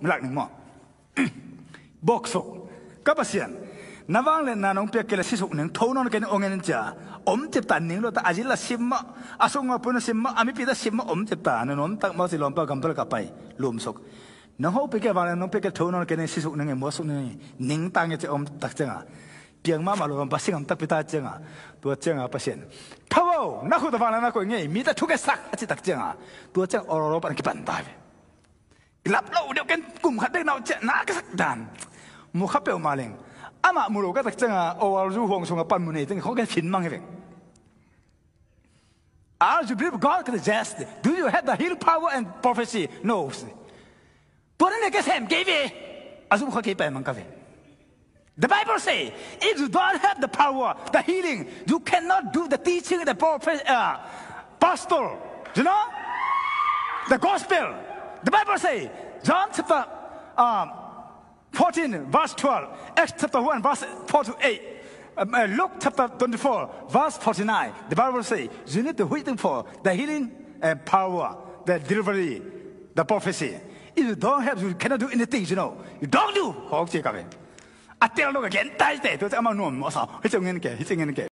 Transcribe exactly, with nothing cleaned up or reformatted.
Lak ning maw. Bawksuk. Ka Pasian, na vangliatna nong piak kei leh sisuk ning, tho nawn kei ning, ong en in ci a. Om cipta ning lo ta, a zin la sim mah, a sung a pun a sim mah, a mipi ta sim mah, om cipta, na nuam tak mah, si lawmpa gamtal ka pai, lumsuk. Nong hopih kei vangliatna nong piak kei leh tho nawn kei ning, sisuk ning, muasuk ning, ning tang e ci om tak ciang a. Piang mahmah lo, vanpa singam takpi ta ciang a. Tua ciang a Pasian, tho o, na khut a vangliatna koih ing ei, mi ta thukhensak a cih tak ciang a. Tua ciang a ororo pan kipan ta ve. I lap lo deuh ken, kum khat bek nau ciah na ka sak dan. Mu kha peuhmah leng. Amah mu lo ka tak ciang a, O R U huang sung a pan mu nei teng khong ken fin mang hi veng. Are you believe God can exist? Do you have the heal power and prophecy? No. Tua na ne ka sem kei ve. A zum kha kei pai mang ka ve. The Bible say, if you don't have the power, the healing, you cannot do the teaching, the prophet, uh, pastor. You know? The gospel. The Bible say, John chapter, um, fourteen, verse twelve, Acts chapter one, verse four to eight, um, uh, Luke chapter twenty-four, verse forty-nine. The Bible say, you need to waiting for the healing and power, the delivery, the prophecy. If you don't have, you cannot do anything, you know. You don't do. Khawng ci ka ve. A tel lo ka gen tai te, tua ciang amah nuam mawh sa. Hi ciang ngen ke, hi ciang ngen ke.